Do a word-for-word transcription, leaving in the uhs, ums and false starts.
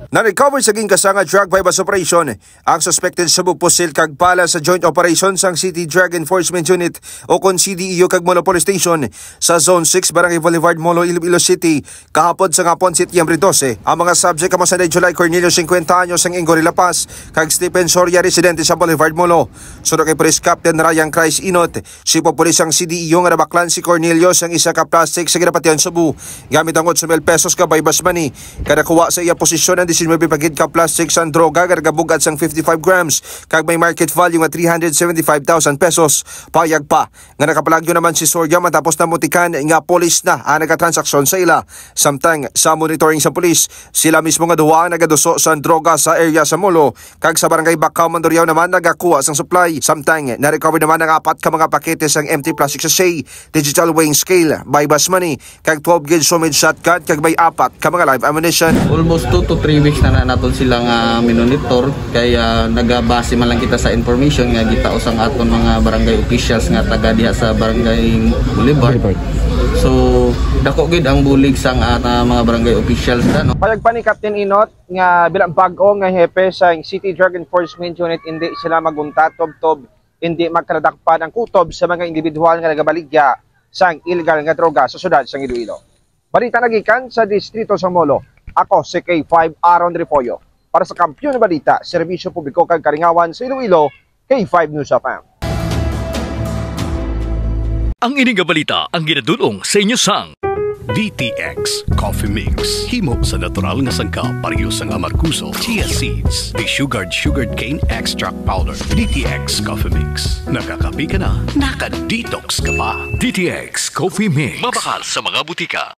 Na-recover sa ginkasa nga drug buy-bust operation ang suspected shabu, pusil kag bala sa joint operation sang City Drug Enforcement Unit o kon C D E U kag Molo Police Station sa Zone six, Barangay Boulevard, Molo, Iloilo City, kahapon sa hapon, Setyembre dose. Ang mga subject amo sanday July Cornelio, singkwenta anyos, sang Ingo de La Paz, kag Stephen Soria, residente sa Boulevard, Molo. Suno kay Police Captain Ryan Christ Inot, chief of police sang C D E U, nga nabaklan si Cornelio sang isa ka plastic sa ginapatihan shabu gamit ang otso mil pesos nga buy-bust money. Kay nakuha sa iya posisyon ang diecinuebe pa gid ka plastic sang droga nga nagabug-at sang fifty-five grams kag may market value nga three hundred seventy-five thousand pesos. Payag pa nga nakapalagyo naman si Soria matapos namutikan nga pulis na ang nagatransaksyon sa ila. Samtang sa monitoring sa pulis, sila mismo nga duha ang nagaduso sang droga sa area sa Molo, kag sa Barangay Bacau, Mandurriao naman nagakuha sang supply. Samtang na-recover naman ang apat ka mga pakete sang empty plastic sachet, digital weighing scale, buy-bust money, kag twelve gauge homemade shotgun, kag may apat ka mga live ammunition. Almost two to three weeks na, na naton sila nga minonitor, kay, ah, nagabase man lang kita sa information nga gitaos ang aton mga barangay officials nga taga diha sa Barangay Boulevard. Boulevard. So, dako gid ang bulig sang, ah, mga barangay officials na, no? Payag pa ni Captain Inot nga bilang bag-o nga hepe sa City Drug Enforcement Unit, hindi sila maguntat tubtob, hindi magkadakpan ang kutob sa mga individual nga nagabaligya sang illegal nga droga sa siyudad sang Iloilo. Balita nagikan sa distrito sa Molo. Ako si K five Aaron Repollo. Para sa Kampiyon Balita, Serbisyo Publiko kag Kalingawan sa Iloilo, K five News F M. Ang ini nga balita ang ginadul-ong sa inyo sang D T X Coffee Mix. Himo sa natural nga sangkap, pareho sang amargoso, chia seeds, desugared sugarcane extract powder. D T X Coffee Mix. Nakakape ka na, naka-detox ka pa. D T X Coffee Mix. Mabakal sa mga butika.